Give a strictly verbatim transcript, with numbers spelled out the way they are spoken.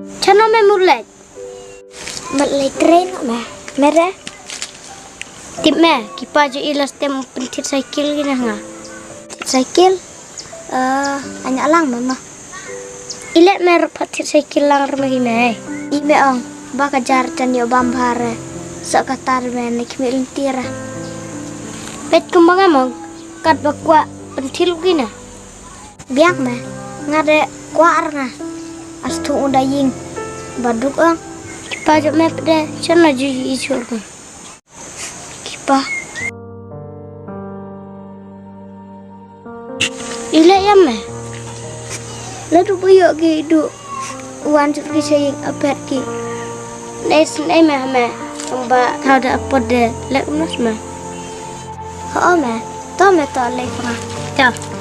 Chano me mut leit? Mat leit train me. Me re? Tip me, ki pa jong i la stem pynthied cycle ki na nga. Thied cycle? Eh, anya lang me ma. I leh me ruh pat thied cycle lang re me hi me. I me ong, ba ka jar chan ïoh bam bha re. Sa ka tar me ne khmih lynti re. Peit kumba nga mong, kat ba kwah pynthied ki na. Biang me, nga de kwah re nga. As thu unda ying. Ba duk ong. Ki pa jong me pde, chano ju i chur ko. Ki pa. I leh ïa me. La du bu ïoh ki du. Wan jut ki sa ying a pet ki. Nei snei me ha me. Kumba thaw da apot de leh kumno me. Ho me. To me to leh pha. To.